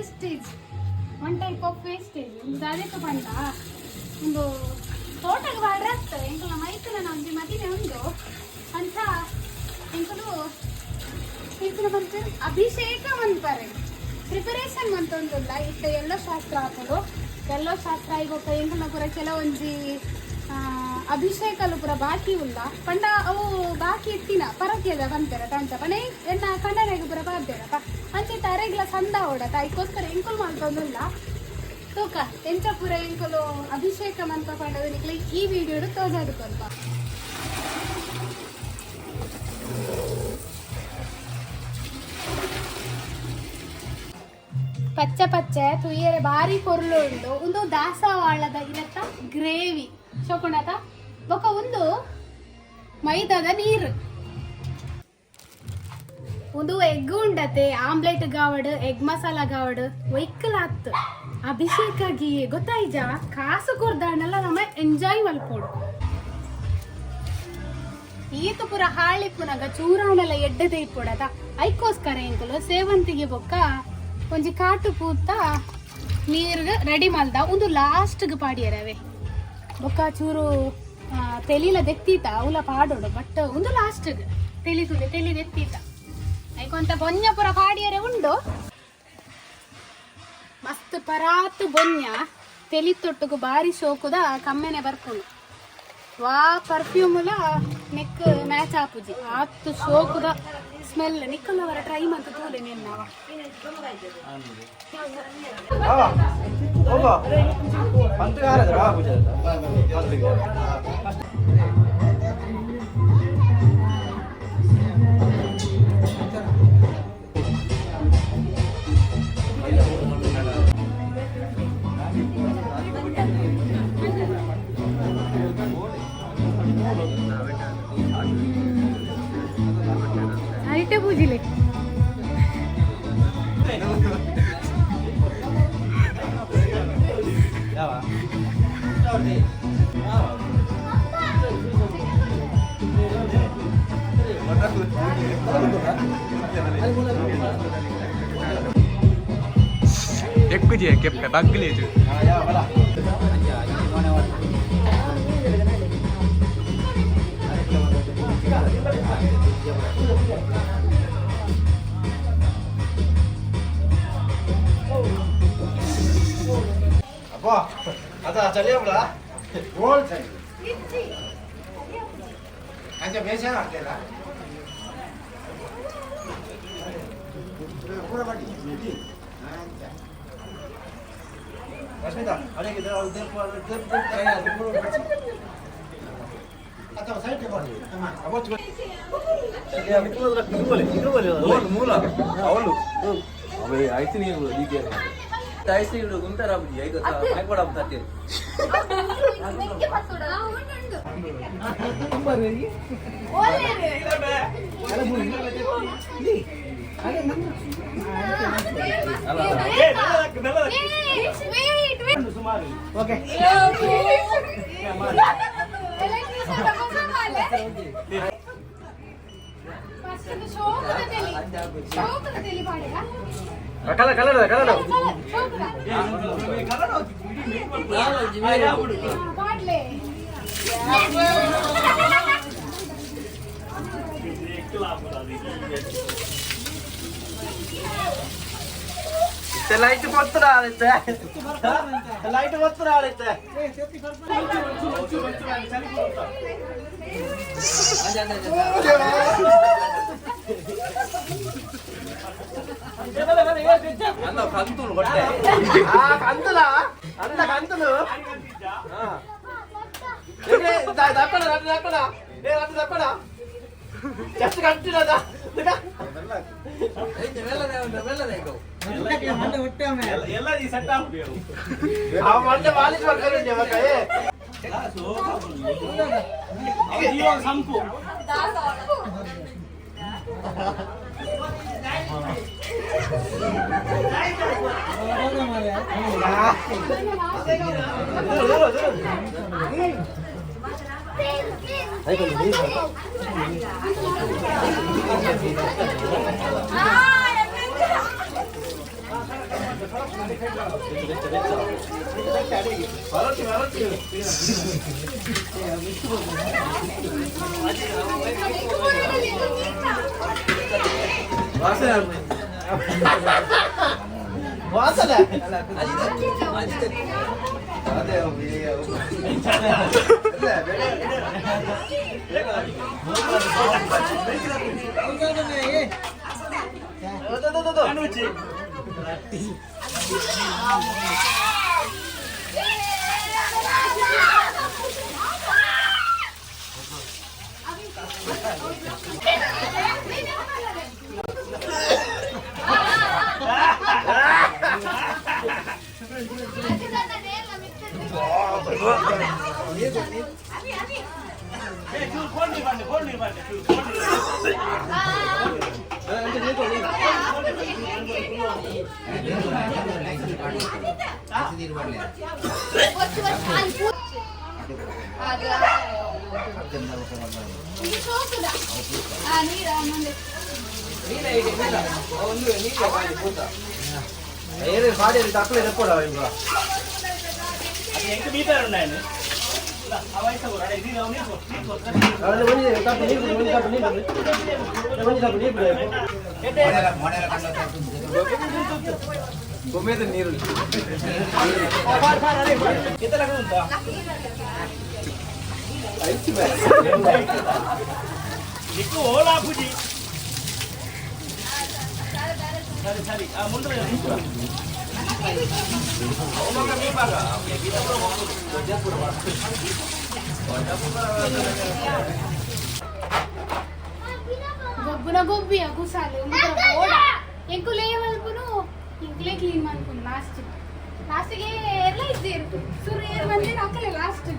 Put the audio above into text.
Wastage, one type of wastage. ಒಂದು ದಾದೆತ ಪಂಡ ಒಂದು ತೋಟಗ್ ಪಾಡ್ರೆ ಆಗ್ತದೆ. ಎಂಕಲ್ನ ಮೈತನ ಒಂಜಿ ಮದಿಮೆ ಉಂಡು ಅಂಚ ಎಂಕುಲು ಎಂಕುಲು ಬಂತು ಅಭಿಷೇಕ ಮನ್ಪರೆ ಪ್ರಿಪರೇಷನ್ ಮಂತೊಂದುಲ್ಲ. ಇತ್ತೆ ಎಲ್ಲೋ ಶಾಸ್ತ್ರ ಆಪುಂಡು. ಎಲ್ಲೋ ಶಾಸ್ತ್ರ ಆಯ್ಬೊಕ್ಕ ಎಂಕಲ್ನ ಪೂರ ಕೆಲವೊಂಜಿ ಅಭಿಷೇಕಲು ಪೂರ ಬಾಕಿ ಉಲ್ಲ. ಪಂಡ ಅವು ಬಾಕಿ ಇತ್ತಿನ ಪರಕ್ಕೆದ ಪನ್ಪೆರ ತಂಚ ಪಂಡ ಎನ್ನ ಕಂಡನೆಗ್ ಪೂರ ಪಾಡ್ದೆರಪ್ಪ. ಅಂಚ ಅರೆಗ್ಲ ಸಂದ ಓಡತ ಐಕೋಸ್ಕರ ಎಂಕುಲು ಮಲ್ತೊಂದುಲ್ಲ. ತೂಕ ಎಂಚ ಪೂರ ಎಂಕುಲು ಅಭಿಷೇಕ ಮನ್ಪ ಪಂಡದ ನಿಕ್ಲೆ ಈ ವಿಡಿಯೋಡು ತೋಜಾದ್ ಕೊರ್ಪ. ಪಚ್ಚೆ ಪಚ್ಚೆ ತುಯ್ಯರೆ ಬಾರಿ ಪೊರ್ಲು ಉಂಡು. ಉಂದು ದಾಸವಾಳದ ಇಲತ್ತ ಗ್ರೇವಿ ಶೋಕುಂಡತ. ಬೊಕ ಉಂದು ಮೈದಾದ ನೀರು. ಉಂದು ಎಗ್ ಉಂಡತೆ, ಆಮ್ಲೆಟ್ ಗಾವಡ್, ಎಗ್ ಮಸಾಲ ಗಾವಡ್, ಒಯ್ಕಲಾತ್. ಅಭಿಷೇಕ ಗಿ ಗೊತ್ತಾಯ್ಜ? ಕಾಸು ಕೊರ್ದಾಂಡಲ ನಮ ಎಂಜಾಯ್ ಮಲ್ಪೋಡು. ಈತು ಪೂರ ಹಾಳಿಪ್ಪುನಗ ಚೂರಾಂಡಲ ಎಡ್ಡೆ ಇಪ್ಪೊಡತ. ಐಕೋಸ್ಕರ ಎಂಕುಲು ಸೇವಂತಿಗೆ ಬೊಕ್ಕ ಒಂಜಿ ಕಾಟು ಪೂತ ನೀರ್ ರೆಡಿ ಮಲ್ದ. ಉಂದು ಲಾಸ್ಟ್ಗ್ ಪಾಡಿಯರವೆ. ಬೊಕ್ಕ ಚೂರು ತೆಲಿಲ ದೆತ್ತೀತ, ಅವಲ ಪಾಡೋಡು. ಬಟ್ ಉಂದು ಲಾಸ್ಟ್ಗ್ ತೆಲಿ ತುಲೆ ತೆಲಿ ದೆತ್ತೀತ. ಐಕೊಂತ ಬೊನ್ಯ ಪೂರ ಪಾಡಿಯರೆ ಉಂಡು. ಮಸ್ತ್ ಪರಾತ್ ಬೊನ್ಯ ತೆಲಿ ತೊಟ್ಟುಗು ಬಾರಿ ಶೋಕುದ ಕಮ್ಮೆನೆ ಬರ್ಪುಂಡು. ವಾ ಪರ್ಫ್ಯೂಮುಲ ನೆಕ್ ಮ್ಯಾಚ್ ಆಪುಜಿ, ಆತ್ ಶೋಕುದ ಸ್ಮೆಲ್. ನಿಕ್ಕಲ್ಲವರ ಟ್ರೈ ಮಂತ ತೂಲೆ ನಿನ್ನವ. ಅರಿಟೆ ಪೂಜಿಲೆ. ఎక్కువ ಕೆಪ್ಪೆ ಬಗ್ಲೇಜು. ಅಪ್ಪ ಅದ ಚಳಿ ಓಲ್ಡ್ ಚಳಿ. ಅಂಚೆ ಬೇಷ ಆಗ್ತಿಲ್ಲ. ರಶ್ಮಿತಾ, ಅದೇ ಮೂಲ ಅವಳು ಅವೇ ಐಸ್ ನೀರು ಐಸ್ ನೀರು ಗುಂತಾರ ಐಕೊಡ. ಓಕೆ. Colour colour colour. ಪಾಡ್ಲೆ. Light పొత్తురాలైతే, light పొత్తురాలైతే. అన్న కంతులు కొట్టే. కంతులా అన్న కంతులు. దప్పడా దప్పడా ఏ అటు దప్పడా జస్ట్ కంటున్నదా? మంటే మాలిష్ పట్టుకొని సంపు. ವಾಸನೆ. ನೀರು ಗೊಬ್ಬುನ ಗೊಬ್ಬಿಯ ಕುಸಾಲು ಓಡ ಎಂಕುಲೇ ಮಲ್ಪುನು ಇಂಕ್ಲೇ ಕ್ಲೀನ್ ಮನ್ಪುನು ಲಾಸ್ಟ್ ಲಾಸ್ಟಿಗೆ ಎಲ್ಲ ಇದ್ದೀರು ಸುರು ಏರ್ ಬಂದ್ರೆ ಹಾಕಲೆ ಲಾಸ್ಟ್.